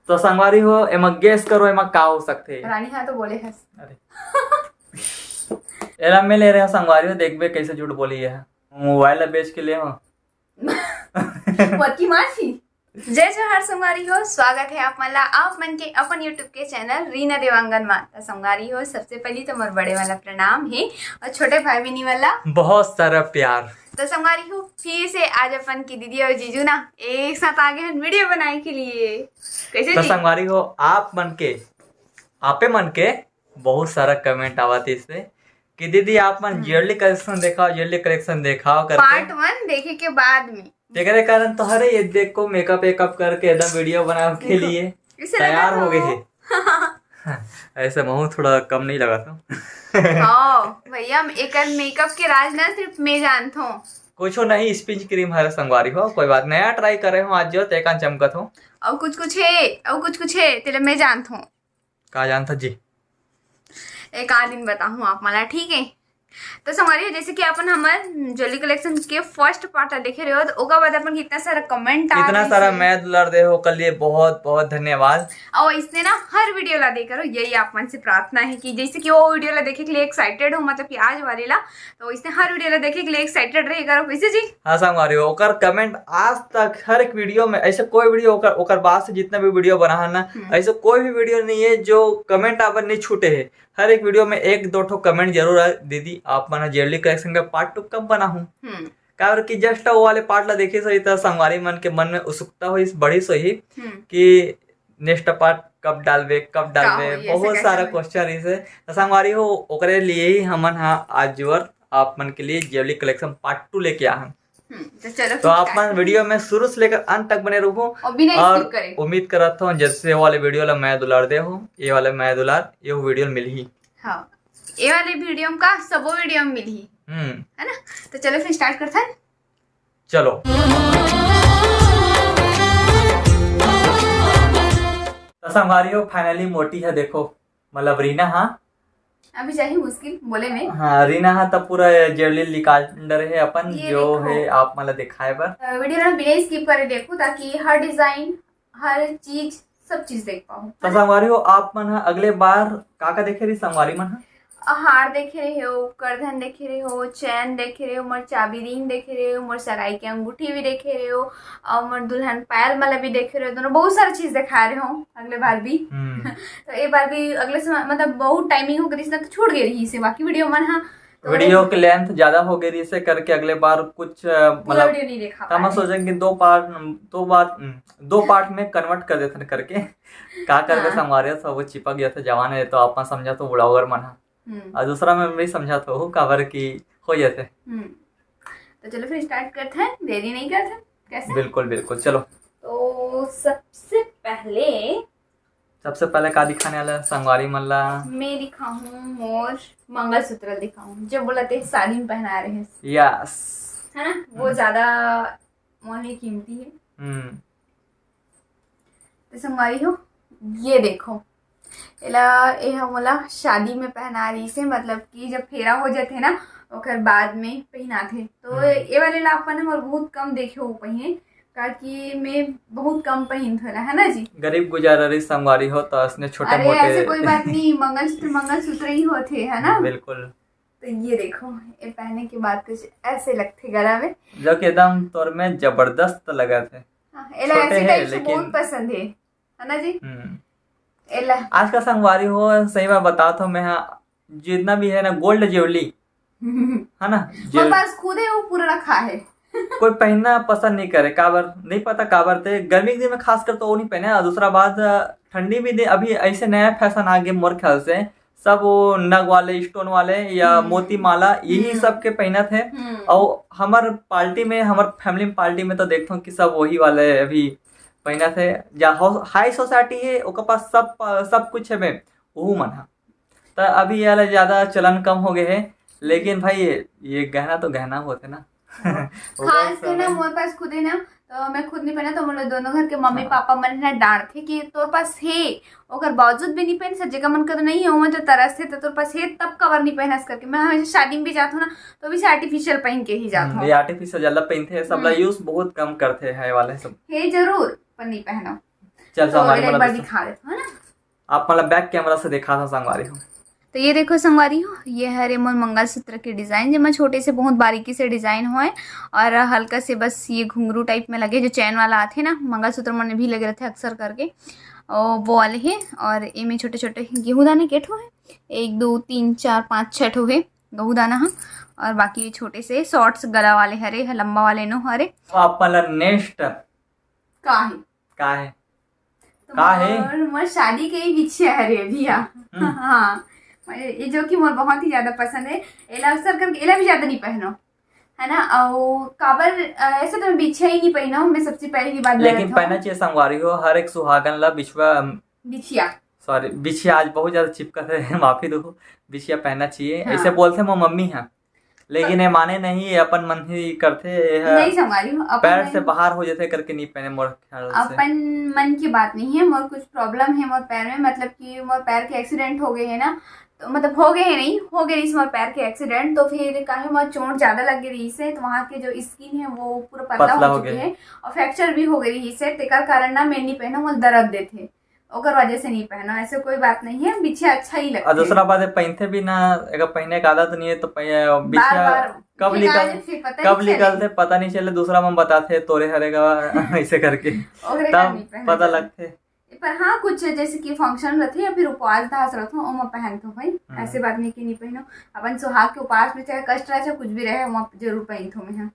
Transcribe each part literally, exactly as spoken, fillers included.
तो संगवारी हो, एमा guess करो, एमा का हो सकथे? रानी हा तो बोले हस। अरे। एला मैं ले रहे हो संगवारी हो, देखबे कैसे झूठ बोली है। मोबाइल ला बेच के ले हो। पक्की मासी। जय जोहार संगवारी हो, स्वागत है आप मन ला, आप मन के अपन YouTube के चैनल रीना देवांगन मा। त संगवारी हो, सबसे पहली तो मोर बड़े वाला प्रणाम है और छोटे भाई बहिनी वाला बहुत सारा प्यार। तो संगवारी हो, फिर से आज अपन की दीदी और जीजू ना एक साथ आ गए हैं वीडियो बनाए के लिए। कैसे तो जी? संगवारी हो, आप मन के, आपे मन के बहुत सारा कमेंट आवत इससे कि दीदी आप मन हम्म। ज्वेलरी कलेक्शन दिखाओ, ज्वेलरी कलेक्शन दिखाओ करके। पार्ट वन देखे के बाद में। तेकरे कारण तो हरे ये देखो मेकअप वेकअप करके एकदम वीडियो बनावे के देखो, लिए इसे तैयार लगा हो गए तो। है। ऐसे महू थोड़ा कम नहीं लगा था। हाँ भैया, एकर मेकअप के राज ना सिर्फ मैं जानत हूँ। कुछ नहीं, स्पंज क्रीम हरे संगवारी हो, कोई बात नया ट्राई करे हो आज जो तेकान चमकत हो। और कुछ कुछ है, और कुछ कुछ है, तेला मैं जानत हूँ। का जानत जी? एक आध दिन बताहूँ आप मला, ठीक है? तो संगवारी हो, जैसे कि अपन हमर ज्वेलरी कलेक्शन के फर्स्ट पार्ट ला देखे रहे हो, तो ओकर बाद अपन कितना सारा कमेंट आ इतना रहे सारा से। मैं दुलार दे हो, ओकर लिए बहुत बहुत धन्यवाद। और इसने ना हर वीडियो ला देख करो, यही आप मन से प्रार्थना है कि जैसे कि वो वीडियो ला देखे के लिए एक्साइटेड हो, मतलब कि आज वाले ला, तो इसने हर वीडियो ला देखे के लिए एक्साइटेड रहे करो। कैसे जी? हाँ संगवारी हो, ओकर कमेंट आज तक हर एक वीडियो में, ऐसे कोई वीडियो ओकर, ओकर बाद से जितना भी वीडियो बना है ना, हम्म। ऐसे कोई भी वीडियो नहीं है जो कमेंट आप नहीं छूटे है। हर एक वीडियो में एक दो ठो कमेंट जरूर आए, "दीदी आप मन ज्वेलरी कलेक्शन का पार्ट टू कब बनाहू?" हम्म। काबर कि जस्ट वो वाले पार्ट ला देखिस होही त संगवारी मन के मन में उत्सुकता होइस, बढ़िस होही हम्म। कि नेक्स्ट पार्ट कब डालबे, कब का डालबे, होही, ऐसे बहुत कैसे सारा होही? क्वेश्चन रहिस हे। त संगवारी हो, ओकरे लिए ही हमन हा आज जोर आप मन के लिए ज्वेलरी कलेक्शन पार्ट टू लेके आ हन। हम्म, तो चलो तो फिर आप मन स्टार्ट वीडियो में शुरू से लेकर अंत तक बने रहो और बिना और स्किप करे। उम्मीद करत हूँ जैसे वाले वीडियो ला मैं दुलार दे हो, ये वाले मैं दुलार ये वीडियो मिलही। हाँ, ये वाले वीडियो में का सबो वीडियो में मिलही। हम्म। है ना? तो चलो फिर स्टार्ट करते हैं। चलो। तो संगवारी हो, फाइनली मोटी है, देखो, मतलब रीना हा। अभी जाही मुश्किल बोले में। हाँ, रीना हा तब पूरा ज्वेलरी निकाल डरे है अपन, ये जो देखो। है आप मतलब दिखाए बर। अ, वीडियो ना बिना स्किप करे देखो, ताकि हर डिजाइन, हर चीज, सब चीज देख पाओ। तो संगवारी हो, आप मन हा अगले बार का का देखे रही संगवारी मन हा? हार देखे रहे हो, करधन देखे रहे हो, चैन देखे रहे हो, मोर चाबी रिंग देखे रहे हो, मोर सगाई के अंगूठी भी देखे रहे हो, और मोर दुल्हन पायल माला भी देखे रहे हो। दोनों बहुत सारा चीज दिखा रहे हो अगले बार भी। हम्म। तो एक बार भी अगले समय, मतलब, बहुत टाइमिंग हो गई, इसलिए तो छूट गई रही इसे बाकी वीडियो मन हा। तो वीडियो के लेंथ ज्यादा हो गई रही, इसे करके अगले बार कुछ, अ, पूरा मतलब, वीडियो नहीं देखा हम पाए। सोचें कि दो पार्ट, दो बार, हम्म, दो पार्ट में कन्वर्ट कर देते हैं करके। का करबे हाँ। संगवारी हो, सब चिपक जाते जवान है, तो आप समझा तो ब्लॉगर मन हा। हम्म। और दूसरा मैं भी समझा तो हूँ, काबर की हो जाते। हम्म। तो चलो फिर स्टार्ट करते हैं, देरी नहीं करते हैं, कैसे? बिल्कुल, बिल्कुल, चलो। तो सबसे पहले सबसे पहले का दिखाने वाला है संगवारी मन ला? मैं दिखाऊं मोर मंगलसूत्र दिखाऊं, जो बोला थे शादी में पहना रहे हैं। यस। है ना, वो हम्म। ज्यादा मोहे कीमती है। हम्म। तो संगवारी हो, ये देखो, एला, एहा मोला शादी में पहना रही से, मतलब कि जब फेरा हो जाते ना, ओकर बाद में पहनाथे। तो हम्म। ये वाले ला अपन मोर बहुत कम देखे हो पहिने, काकि मैं बहुत कम पहिनथों ला, है ना जी? गरीब गुजारा रही संगवारी हो, तो असने छोटे अरे, मोटे ऐसे कोई बात नहीं, मंगलसूत्र, मंगलसूत्र ही होथे, है ना? बिल्कुल। तो ये देखो, ये पहने के बाद कुछ ऐसे लगथे गला में। जो कि एकदम तोर में जबरदस्त लगत हे। हाँ, एला छोटे ऐसे हे, टाइप से लेकिन बहुत पसंद है, है ना जी? हम्म। एला आज का संगवारी हो, सही बात बतावत हूँ मैं, हाँ, जितना भी है ना गोल्ड ज्वेलरी, है ना, मोर ज्वेल- पास खुद है, वो पूरा रखा है। कोई पहनना पसंद नहीं करे, काबर नहीं पता, काबर ते गर्मी के दिन में खासकर तो वो नहीं पहने। और दूसरा बात, ठंडी भी दिन, अभी ऐसे नया फैशन आ गया मोर ख्याल से, सब वो नग वाले, स्टोन वाले या हम्म। मोती माला, यही हम्म। सब के पहनत है। हम्म। और हमर पार्टी में, हमर फैमिली पार्टी में तो देखथों कि सब वही वाले अभी पहनत है। जा हाई सोसाइटी है, ओकर पास सब, सब कुछ है बे, वहू मन हा। त अभी ये वाला ज्यादा चलन कम हो गए है, लेकिन भाई ये, ये गहना तो गहना होते ना। हाँ। वो खास बात करना है। मोर पास खुद है ना, तो मैं खुद नहीं पहना, तो मोर दोनों घर के मम्मी हाँ। पापा मन ना डांटथे कि तोर पास हे, ओकर बावजूद भी नहीं पहन से, जेकर मन के तो नहीं है, ओमन तो तरसथे, तो तोर पास हे, तब काबर नहीं पहनस करके। मैं हमेशा शादी में भी जात हूँ ना, तो भी से आर्टिफिशियल पहन के ही जात हम्म, हूँ। ये आर्टिफिशियल ज्यादा पहनथे, सबला हम्म। यूज़ बहुत कम करथे, है वाले सब। हे जरूर, पर नहीं पहनो। चल तो संगवारी, एला एक बार दिखा देथों, है ना? आप मन ला back camera से दिखाथों संगवारी हो। तो ये देखो संगवारी हो, ये हरे मोर मंगलसूत्र के design, जेमा छोटे से बहुत बारीकी से design होय और हल्का से बस ये घुंघरू type में लगे, जो chain वाला आथे ना, मंगलसूत्र मन में भी लगे रहथे अक्सर करके, और वो वाले हे। और एमे छोटे छोटे गेहूं दाना के ठो हे, एक, दो, तीन, चार, पाँच, छह ठो हे गेहूं दाना ह, और बाकी ये छोटे से shorts गला वाले हरे, ह लंबा वाले नो हरे। आप मन ला next का हे? का हे? तो का हे? मोर, मोर शादी के ही बिछिया हरे भैया। हम्म। हाँ, ये जो कि मोर बहुत ही ज्यादा पसंद है। एला अक्सर करके एला भी ज्यादा नहीं पहनो, है ना? और काबर, अ, ऐसे तो मैं बिछिया ही नहीं पहना हूँ, मैं सबसे पहली बात लेकिन बता पहनना चाहिए संगवारी हो, हर एक सुहागन ला बिछुआ, अम, बिछिया। Sorry, बिछिया आज बहुत ज्यादा चिपकत है, माफी दो, बिछिया पहनना चाहिए। हाँ। ऐसे बोलथे मोर मम्मी ह, लेकिन ये माने नहीं, ये अपन मन ही करथे, ये ह नहीं संगवारी हो, अपन पैर से मन बाहर हो जाथे करके नहीं पहने मोर ख्याल से। अपन मन की बात नहीं है, मोर कुछ problem है मोर पैर में, मतलब कि मोर पैर के accident हो गए है ना, तो मतलब हो गए है नहीं, हो गए रहीस मोर पैर के accident, तो फिर काहे मोर चोट ज्यादा लग गई रहीस है, तो वहाँ के जो skin है वो पूरा पतला पतला हो हो चुकी गए। है और fracture भी हो गई रहीस है, तेकर कारण ना मैं नहीं पहना, मोर दर्द देथे। ओकर वजह से नहीं पहनो, ऐसे कोई बात नहीं है, बिछिया अच्छा ही लगथे। और दूसरा बात है, पहनथे भी ना, अगर पहने का आदत नहीं है तो पह-, बिछिया बार-बार कब फेंका निकल-, जाए, फिर पता कब नहीं चले। निकलथे, पता नहीं चले, दूसरा मन बताथे, "तोरे हरे का," ऐसे करके। ओकरे का तब नहीं पहना पता जाए। लगथे। पर हाँ, कुछ जैसे कि function रथे या फिर उपवास धास रथो, ओमा पहनथो भाई। हम्म। ऐसे बात नहीं कि नहीं पहनो। अपन सुहाग के उपवास में चाहे कष्ट रहे, चाहे कुछ भी रहे, ओमा जरूर पहनथो मैं, हाँ।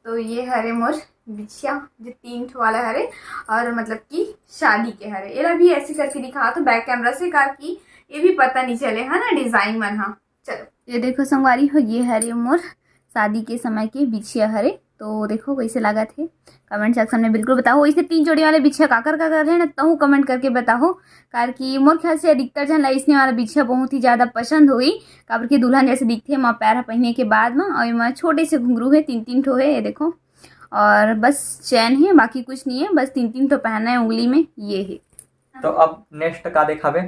तो ये हरे मोर बिछिया, जो तीन ठो वाला हरे, और मतलब कि शादी के हरे। एला भी ऐसे करके दिखाथों back camera से, कार कि ये भी पता नहीं चले, है ना, design मन हा। चलो, ये देखो संगवारी हो, ये हरे मोर शादी के समय के बिछिया हरे। तो देखो कैसे लागत हे, comment section में बिल्कुल बताओ। इसे तीन जोड़ी वाले बिछिया काकर काकर है ना, तहु comment करके बताओ, कार कि मोर ख्याल से अधिकतर झन ला इसने वाला बिछिया बहुत ही ज्यादा पसंद होही, काबर कि दुल्हन जैसे दिखथे, एमा पैर ह पहिने के बाद म, और एमा छोटे से घुंघरू हे, तीन तीन ठो हे, ये देखो, और बस chain हे, बाकी कुछ नहीं है, बस तीन तीन ठो पहना है उंगली में, ये है। तो अब next का दिखाबे?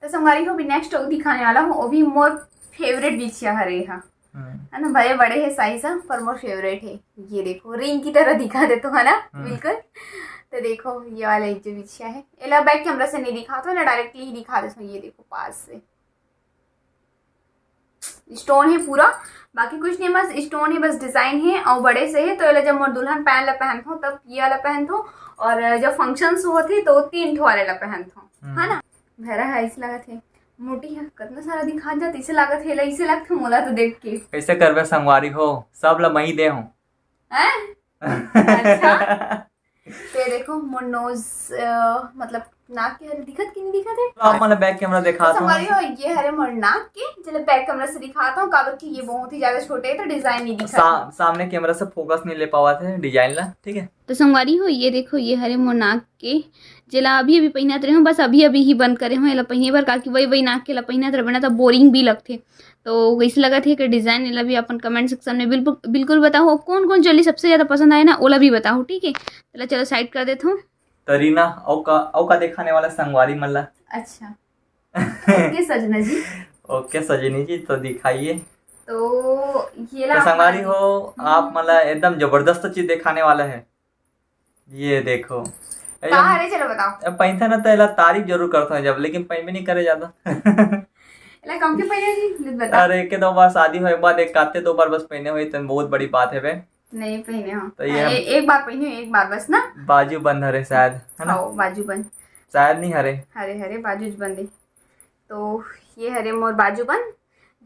तो संगवारी हो, अभी next दिखाने वाला हूँ, वो भी मोर favourite बिछिया हरे हा, हम्म। है ना, भले बड़े है size हा, पर मोर favourite है। ये देखो, ring की तरह दिखा देथों, है ना, हम्म। बिल्कुल। तो देखो, ये वाला एक जो बिछिया है, एला back camera से नहीं दिखाथों ना, directly ही दिखा देथों। ये देखो पास से stone है पूरा, बाकी कुछ नहीं, बस stone है, बस design है और बड़े से है। तो एला जब मोर दुल्हन पैर ला पहनथों, तब ये वाला पहनथों, और जब functions होथे तो तीन ठो वाले ला पहनथों, हम्म। है ना। भैरा है, ऐसे लगत है मोटी है, कितना सारा दिखा जात, इसे लागत है, इसे लगथे मोला तो देख के। कैसे करबे संगवारी हो, सब ला मई दे हूँ। हैं? अच्छा। तो ये देखो, मोर nose, अ, मतलब नाक के हरे दिखत कि नहीं दिखत है? आप मन back camera तो दिखाथों। संगवारी हो, ये हरे मोर नाक के, चलो back camera से दिखाथों, काबर कि ये बहुत ही ज्यादा छोटे है, तो design नहीं दिखत सा-, है। सामने camera से focus नहीं ले पावत है design ला, ठीक है? तो संगवारी हो, ये देखो, ये हरे मोर नाक के, जेला अभी अभी पहिनत रहे हूँ, बस अभी अभी ही बंद करे हूँ एला पहिने बर, काकि वही वही नाक के ला पहिनत रहे ना, तो boring भी लगथे। तो कैसे लगत है कि design, एला भी अपन comment section में बिल्कुल, बिल्कुल बताओ। कौन कौन jewellery सबसे ज्यादा पसंद आए ना, ओला भी बताओ, ठीक है? चलो, चलो side कर देथों। तरीना, अउ का, अउ का दिखाने वाला संगवारी मन ला? अच्छा। OK सजना जी। OK सजनी जी, तो दिखाइए। तो ये ला तो संगवारी हो, हम्म। आप मन ला एकदम जबरदस्त चीज दिखाने वाला है। ये देखो। का हरे, चलो बताओ। अब पहिनथों ना तो एला तारीफ जरूर करथों जब, लेकिन पहिनबे नहीं करे ज्यादा। एला कम के पहिने जी, बता। अरे, एक दो बार शादी होए के बाद एक आते दो बार बस पहिने होही, तो बहुत बड़ी बात है बे। नहीं पहिने हो। तो ये हाँ, हम ए-, एक बार पहिने हो, एक बार बस ना। बाजू बंद हरे शायद, है ना? हाँ, बाजू बंद। शायद नहीं हरे। हरे, हरे, बाजू बंद है। तो ये हरे मोर बाजू बंद,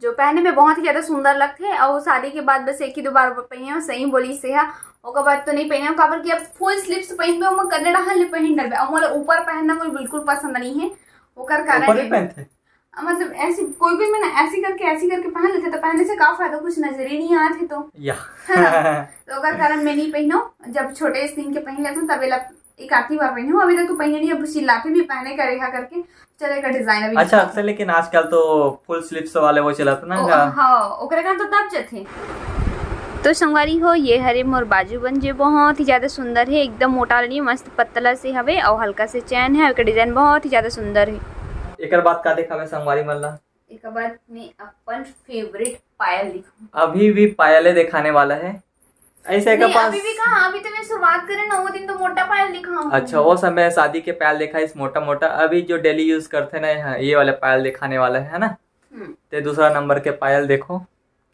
जो पहने में बहुत ही ज्यादा सुंदर लगथे, और शादी के बाद बस एक ही दो बार पहिने हो, सही बोली से हा। ओकर बाद तो नहीं पहिने हो, काबर कि अब full sleeves पहिनबे, ओमा कन्ने डहान ले पहिन डरबे, और मोला ऊपर पहनना मोला बिल्कुल पसंद नहीं है। ओकर कारण ऊपर भी ये पहनथे? अ, मतलब ऐसे कोई भी, मैं ना ऐसे करके, ऐसे करके पहन लेथे, तो पहनने से का फायदा, कुछ नजर ही नहीं आथे तो। या। है ना? तो ओकर कारण मैं नहीं पहिनों, जब छोटे दिन के पहिन लेथों, तब एला एक आधी बार पहिनों, अभी तक तो पहिने नहीं, अब चिल्लाथे भी पहने का रेहा करके, चलो एक design अभी अच्छा, दिखाओ। अक्सर लेकिन आजकल तो full sleeves वाले वो चलत ना ओ, का? हाँ, ओकरे कारण तो दब जथे। तो संगवारी हो, ये हरे मोर बाजू बंद, जे बहुत ही ज्यादा सुंदर है, एकदम मोटा नहीं, मस्त पतला से हवे और हल्का से chain है, ओकर design बहुत ही ज्यादा सुंदर है। एकर बाद का देखाबे संगवारी मन ला? एकर बाद में अपन favourite पायल दिखाऊं। अभी भी पायले दिखाने वाला है। ऐसे का नहीं, पास अभी भी कहाँ, अभी तो मैं शुरुआत करे ना, वो दिन तो मोटा पायल दिखाऊँ। अच्छा, वो समय शादी के पायल दिखाइस मोटा मोटा। अभी जो डेली यूज करते ना, यहाँ ये वाला पायल दिखाने वाला है ना, हम्म। ते दूसरा नंबर के पायल देखो।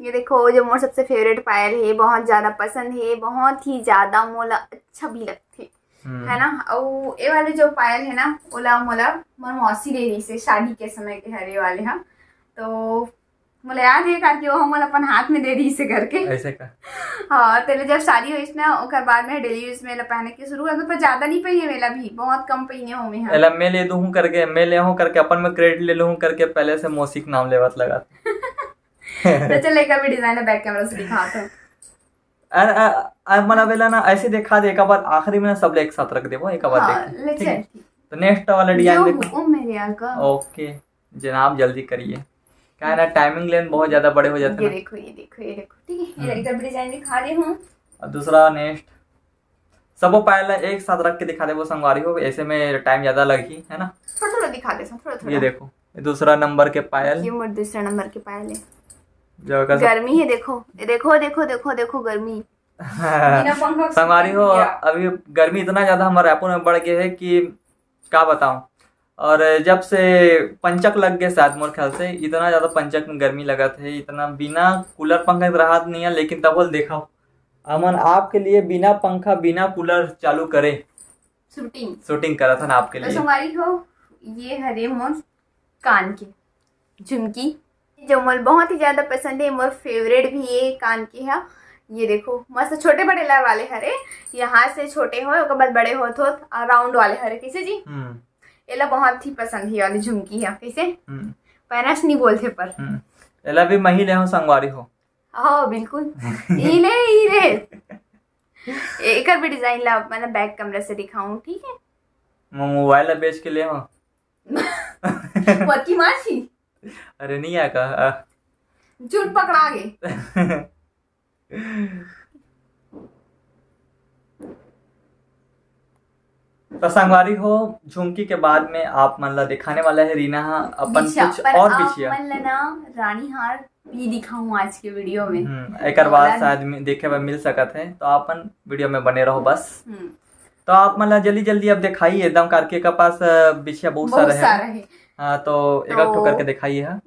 ये देखो, जो मोर सबसे फेवरेट पायल है, बहुत ज्यादा पसंद है, बहुत ही ज्यादा मोला अच्छा भी लगथे, हम्म। है ना। और ये वाले जो पायल है ना, ओला मोला मोर मौसी दे रही से शादी के समय के हरे वाले हा। तो मोला याद है, काकि वो हमन अपन हाथ में दे रही से करके। ऐसे का हाँ, तेले जब शादी होइस ना, ओकर बाद में डेली यूज में एला पहने के शुरू कर, पर ज्यादा नहीं पहिने, मेला भी बहुत कम पहिने हो में। हाँ, एला मैं ले दूँ करके, मैं ले हूँ करके, अपन में क्रेडिट ले लूँ करके, पहले से मौसी के नाम लेवत लगा। तो चल, एक अभी डिजाइन बैक कैमरा से दिखाता हूँ। अरे अ- अ- मतलब एला ना ऐसे दिखा दे एक बार, आखिरी में ना सब ले एक साथ रख देबो एक बार। हाँ, देख, ले ठीक चल, है। ठीक। तो नेक्स्ट वाला जो डिजाइन देखो। हुकुम मेरे आका। ओके, जनाब जल्दी करिए, क्या है ना, टाइमिंग लेन बहुत ज्यादा बड़े हो जाते ये हैं ना। देखो, ये देखो, ये देखो, ठीक है, हम्म। ये एक अभी डिजाइन दिखा रही हूँ। और दूसरा नेक्स्ट सबो पायल ला एक साथ रख के दिखा देबो संगवारी हो, ऐसे में टाइम ज्यादा लगही, है ना। थोड़ा थोड़ा दिखा दे, थोड़ा थोड़ा। ये देखो, ये दूसरा नंबर के पायल ये मोर दूसरा नंबर के पायल है। जो का गर्मी है, देखो, देखो, देखो, देखो, देखो, गर्मी। बिना पंखा के संगवारी हो, सूती है। अभी गर्मी इतना ज्यादा हमारे रायपुर में बढ़ गया है कि क्या बताऊं। और जब से पंचक लग गए शायद, मोर ख्याल से इतना ज्यादा पंचक में गर्मी लगत है, इतना बिना कूलर पंखा के राहत नहीं है। लेकिन तब बोल देखो, हमन आपके लिए बिना पंखा बिना कूलर चालू करे शूटिंग। शूटिंग करत हन आपके तो लिए। संगवारी हो, ये हरे मोर कान के झुमकी, जो मोर बहुत ही ज्यादा पसंद है, मोर फेवरेट भी ये कान के है। ये देखो, मस्त छोटे बड़े लर वाले हरे, यहाँ से छोटे हो, ओकर बाद बड़े होत होत राउंड वाले हरे, कैसे जी? हम्म। एला बहुत ही पसंद है, ये वाली झुमकी है, कैसे? हम्म। पैनस नहीं बोलते पर। हम्म। एला भी मही ले हो संगवारी हो। हाँ, बिल्कुल। ई ले, ई ले। एकर भी डिजाइन ला मैं ना बैक कैमरा से दिखाऊं, ठीक है? मैं मोबाइल ला बेच के ले हो। पक्की मासी। अरे नहीं आया का? आ। झूठ पकड़ा गए। तो संगवारी हो, झुमकी के बाद में आप मन ला दिखाने वाला है रीना हा अपन बिछिया, कुछ पर और आप बिछिया। मन ला ना रानी हार भी दिखाऊं आज के वीडियो में। हम्म, एकर बाद वाला शायद मि- देखे बर मिल सकत है, तो आप मन वीडियो में बने रहो बस। हम्म, तो आप मन ला जल्दी जल्दी अब दिखाई एकदम करके का पास अ, बिछिया बहुत सारा बहुत है। सारा है। हाँ, तो एक एक ठो तो- करके दिखाइए। हाँ,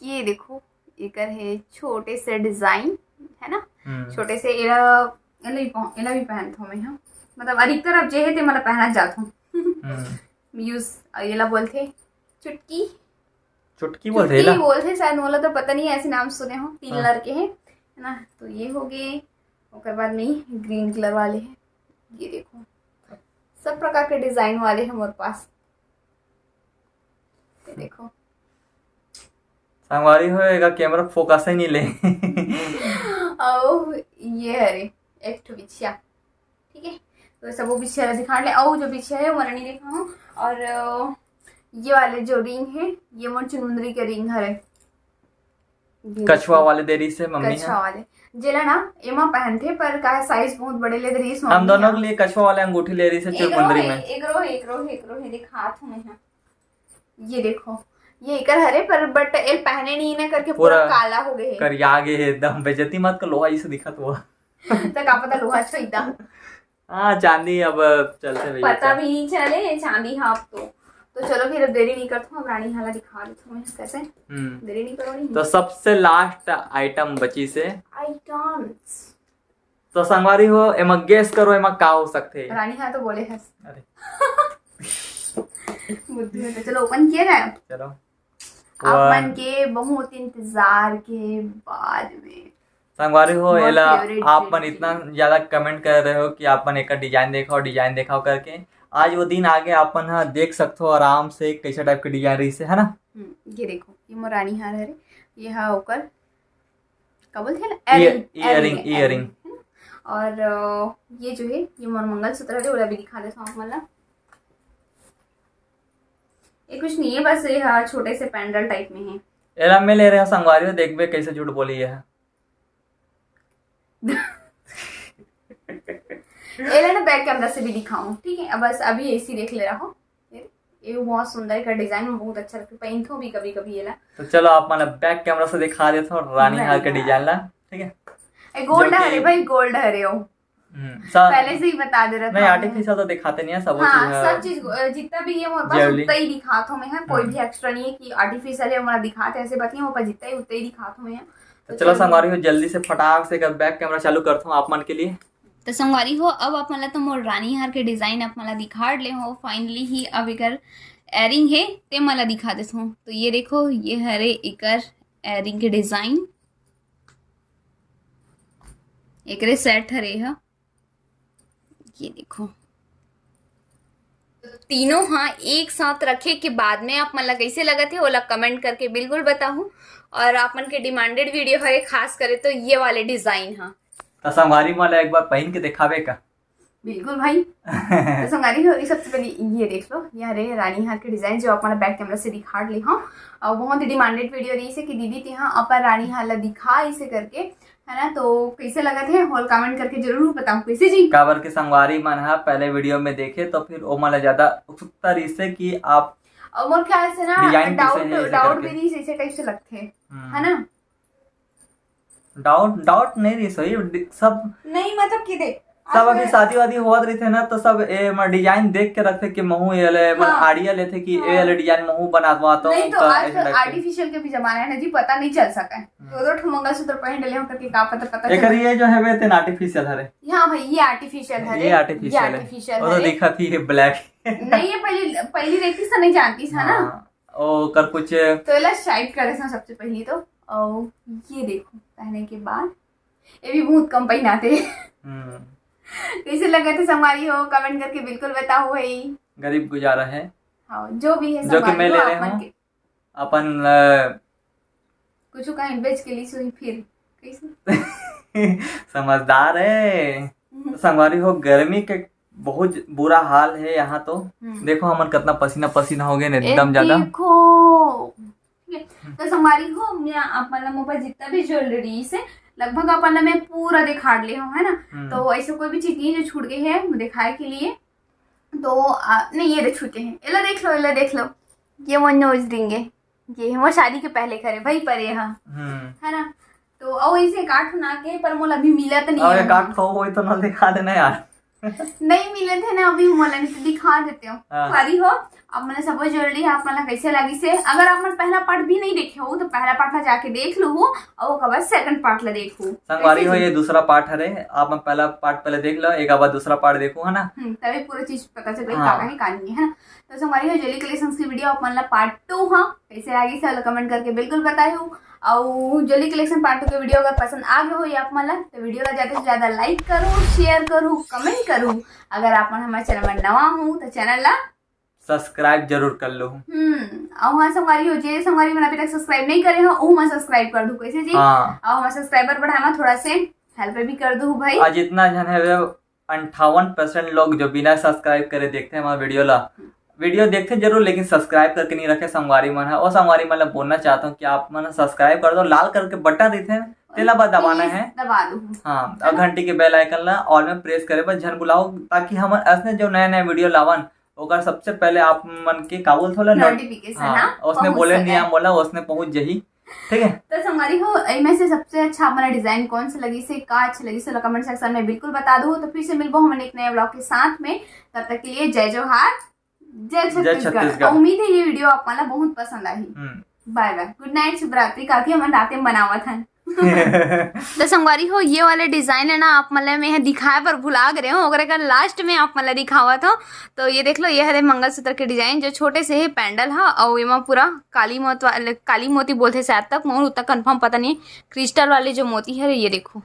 ये देखो, एकर है छोटे से डिजाइन, है ना? हम्म, छोटे से एला, एला भी पह-, एला भी पहनत हूँ मैं, हाँ। मतलब अधिकतर अब जे है ते मतलब पहना जात हूँ। हम्म। यूज, एला बोलथे चुटकी। चुटकी बोलथे चुटकी एला। बोलथे शायद, मोला तो पता नहीं, ऐसे नाम सुने हो, तीन हाँ। लर के है, है ना? तो ये हो गए, ओकर बाद में ग्रीन कलर वाले हैं, ये देखो, सब प्रकार के डिजाइन वाले हैं मोर पास। ये देखो, संगवारी हो, एका कैमरा फोकस ही नहीं ले। और ये हरे एक ठो बिछिया, ठीक है? तो सब वो बिछिया ला दिखा ले। और जो बिछिया है वो नहीं देखा हूँ। और अ, ये वाले जो रिंग है, ये मोर चुनमुंदरी के रिंग हरे। ये कछुआ देखो, वाले दे रही से मम्मी कछुआ है। वाले, जेला ना एमा पहनथे, पर का साइज बहुत बड़े ले रही हम दोनों के लिए कछुआ वाले अंगूठी ले रही से चुनमुंदरी में। एक रो, एक रो, एक रो है, दिखात हूँ मैं। हाँ, ये देखो, ये एकर हरे, पर बट एल पहने नहीं ना करके पूरा पूरा काला हो गए है। करिया गे है एकदम, बेइज्जती मत कर, लोहा जैसे दिखत हुआ। तो का पता लोहा छो एकदम। हाँ, चांदी अब चलते भैया। पता भी नहीं चले चांदी हाथ तो। तो चलो फिर अब देरी नहीं करता हूँ, अब रानी हाला दिखा देता हूँ मैं कैसे। हम्म। देरी नहीं करो नहीं। तो सबसे लास्ट आइटम बची से। आइटम्स। तो संगवारी हो, एमा गेस करो, एमा का हो सकते है। रानी हाँ तो बोले है। अरे। बुद्धू है, तो चलो ओपन किया जाए। चलो। आप मन One। के बहुत इंतजार के बाद में। संगवारी हो, बहुत एला favourite आप चीज मन है। इतना ज्यादा कमेंट कर रहे हो कि आप मन एकर डिजाइन दिखाओ, डिजाइन दिखाओ करके। आज वो दिन आगे, आप मन हा देख सकते हो आराम से कैसे टाइप के डिजाइन रही से, है ना। हम्म, ये देखो, ये मोर रानी हार हरे, ये हा ओकर का बोलते हैं ना, Ear- earring, earring, earring, earring। है ना? और अ, ये जो है, ये मोर मंगलसूत्र है, ओला भी दिखा देता हूँ आप मन ला। ये कुछ नहीं है, बस ये हा छोटे से पेंडल टाइप में है। एला मैं ले रहे हो संगवारी हो, देखबे कैसे झूठ बोली है। एला ना बैक कैमरा से भी दिखाऊं, ठीक है? अब बस अभी ऐसी देख ले रहा हूँ। ये, ये बहुत सुंदर का डिजाइन, बहुत अच्छा लगता है, पहनथो भी कभी कभी एला। तो चलो, आप मन बैक कैमरा से दिखा देते हो रानी हार के रानी डिजाइन ला, ठीक है। ए, गोल्ड जो कि- हरे भाई, गोल्ड हरे हो। हम्म, सब पहले से ही बता दे रहा नहीं, था। आर्टिफिशियल तो दिखाते नहीं है, सब वो हाँ, चीज है। सब चीज, अ, जितना भी ये मोर पास ज्वेलरी। उतना ही दिखात हूँ मैं, हाँ, कोई हम्म। भी एक्स्ट्रा नहीं है कि आर्टिफिशियल है, मोला दिखाते ऐसे बात नहीं, मोर पास जितना ही उतना ही दिखात हूँ मैं। तो चलो संगवारी हो, जल्दी से फटाक से एकर बैक कैमरा चालू करता हूँ आप मन के लिए। तो संगवारी हो, अब आप मन ला तो मोर रानी हार के डिजाइन आप मन ला दिखा ले हो। फाइनली ही अब एकर एयरिंग है, ते मन ला दिखा देत हूँ। तो ये देखो, ये हरे एकर एयरिंग के डिजाइन, एकरे सेट हरे ह। ये देखो, तीनों हाँ एक साथ रखे के बाद में आप मन ला कैसे लगत है, ओला कमेंट करके बिल्कुल बताहू। और आप मन के डिमांडेड वीडियो है खास करे तो ये वाले डिजाइन हा। तो संगवारी मन ला एक बार पहन के दिखावे का? बिल्कुल भाई। तो संगवारी हो, ये सबसे पहले ये देख लो, ये हरे रानी हार के डिजाइन जो आप मन ला बैक कैमरा से दिखा ले हाँ। और बहुत ही डिमांडेड वीडियो रही से कि दीदी तेहा अपन रानी हार ला दिखा इसे करके, है ना। तो कैसे लगत है, होल कमेंट करके जरूर बताओ कैसे जी। काबर के संगवारी मन हा पहले वीडियो में देखे तो फिर ओमन ला ज्यादा उत्सुकता रही से कि आप और मोर ख्याल से ना डिजाइन डाउट कैसे है, ऐसे डाउट करके। भी रही से कैसे लगते हैं, हम्म, है ना। डाउट डाउट नहीं रही सही, डि- सब नहीं मतलब कि देख सब अभी शादी वादी होत रहिथे ना, तो सब ए म डिजाइन देख के रखथे कि महू ये ले, मतलब हाँ। आइडिया लेथे कि हाँ। ए ले डिजाइन महू बनावा तो नहीं तो का आज ऐसे तो टाइप के। आर्टिफिशियल के भी जमाना है ना जी, पता नहीं चल सका है। हम्म। तो दो ठो मंगलसूत्र पहन ले हो करके का पता पता एकर चल। ये जो है वे तेन आर्टिफिशियल हरे। हाँ भाई, ये आर्टिफिशियल है, ये आर्टिफिशियल है। आर्टिफिशियल वो तो है। दिखत ही है ब्लैक। नहीं, ये पहली पहली देखती से नहीं जानती था ना। हाँ, ओकर कुछ तो एला शाइप करे से सबसे पहली तो, और ये देखो पहने के बाद ये भी बहुत कम पहनाते। हम्म, कैसे लगे थे संगवारी हो, कमेंट करके बिल्कुल बताओ भाई। गरीब गुजारा है। हाँ, जो भी है जो कि संगवारी मैं हो, ले आप रहे मन हूँ। के अपन अ, कुछ कहीं बेच के ली सोई फिर कैसे? समझदार है। हम्म। संगवारी हो, गर्मी के बहुत बुरा हाल है यहाँ तो। हम्म। देखो हमन कितना पसीना पसीना हो गए ए, एकदम ज्यादा। देखो, ठीक है। तो संगवारी हो, मैं आप मन ला मोर पास जितना भी ज्वेलरी से लगभग अपन ला मैं पूरा दिखा ले हूँ, है ना। हम्म। तो ऐसे कोई भी चीज नहीं है जो छूट गई है दिखाए के लिए। तो आ, नहीं, ये देख छूटे हैं, एला देख लो, एला देख लो, ये मोर नोज रिंग है, ये मोर शादी के पहले करे भाई पर ये हाँ, हम्म। है ना। तो और इसे काट ना के, पर मोला अभी मिला तो नहीं और है। एक आठ ठो वही तो ना दिखा देना यार। नहीं मिले थे ना अभी, मोला नहीं तो दिखा देते हो। हाँ। संगवारी हो, आप मन सबो ज्वेलरी आप मन ला कैसे लगी से, अगर आप मन पहला पार्ट भी नहीं देखे हो तो पहला पार्ट ला जाके देख लो हो, और ओकर बाद सेकंड पार्ट ला देखो। संगवारी हो, कैसे जी? ये दूसरा पार्ट हरे, आप मन पहला पार्ट पहले देख लो, एक बार दूसरा पार्ट देखो, है ना। हम्म, तभी पूरा चीज पता चल गई हाँ। का है का नहीं है ना। तो संगवारी हो, ज्वेलरी कलेक्शंस की वीडियो आप मन ला पार्ट टू हाँ कैसे लगी से कमेंट करके बिल्कुल बताए हो। और ज्वेलरी कलेक्शन पार्ट टू के वीडियो अगर पसंद आ गए हो या आप मन ला, तो वीडियो ला ज्यादा से ज्यादा लाइक करो, शेयर करो, कमेंट करो। अगर आप मन हमारे चैनल में नवा हो तो चैनल ला सब्सक्राइब जरूर कर लो। हम्म, और वहाँ संगवारी हो, जे संगवारी मन अभी तक सब्सक्राइब नहीं करे हो, वो मन सब्सक्राइब कर दो कैसे जी। हाँ। और हमारे सब्सक्राइबर बढ़ाए में थोड़ा से हेल्प भी कर दो भाई। आज इतना जन है वे अंठावन परसेंट लोग जो बिना सब्सक्राइब करे देखते हैं हमारा वीडियो ला। वीडियो देखते जरूर लेकिन सब्सक्राइब करके नहीं रखे संगवारी मन है। और संगवारी मन ला बोलना चाहता हूँ कि आप मन सब्सक्राइब कर दो, लाल करके बटन रहते हैं तेला बस दबाना प्लीज है। दबा दो। हाँ, और घंटी के बेल आइकन ला ऑल में प्रेस करे बस झन भुलाओ, ताकि हमन ऐसने जो नया नया वीडियो लावन ओकर सबसे पहले आप मन के का बोलथो ला नोट- नोटिफिकेशन हाँ, ना उसने पहुंच बोले सके। नहीं हम बोला, उसने पहुंच जही। ठीक है। तो संगवारी हो, इनमें से सबसे अच्छा हमारा डिजाइन कौन सा लगी से, का अच्छा लगी से कमेंट सेक्शन में बिल्कुल बता दो। तो फिर से मिलबो हमन एक नए व्लॉग के साथ में, तब तक के लिए जय जोहार, जय जय छत्तीसगढ़। छत्तीसगढ़। उम्मीद है ये वीडियो आप मन ला बहुत पसंद आही। हम्म। बाय बाय, गुड नाइट, शुभ रात्रि, काफी हमन रात में बनावत हन। तो संगवारी हो, ये वाले डिजाइन है ना, आप मन ला मैं दिखाए बर भुला गे रहे हो, ओकरे का लास्ट में आप मन ला दिखावत हो। तो ये देख लो, ये हरे मंगलसूत्र के डिजाइन जो छोटे से है पेंडल हा, और एमा पूरा काली मोत वाले, काली मोती बोलते शायद तक, मोर उतना कंफर्म पता नहीं। क्रिस्टल वाले जो मोती है, ये देखो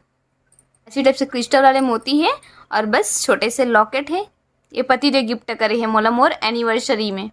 ऐसी टाइप से क्रिस्टल वाले मोती है, और बस छोटे से लॉकेट है, ये पति देव गिफ्ट करे है मोला मोर एनिवर्सरी में।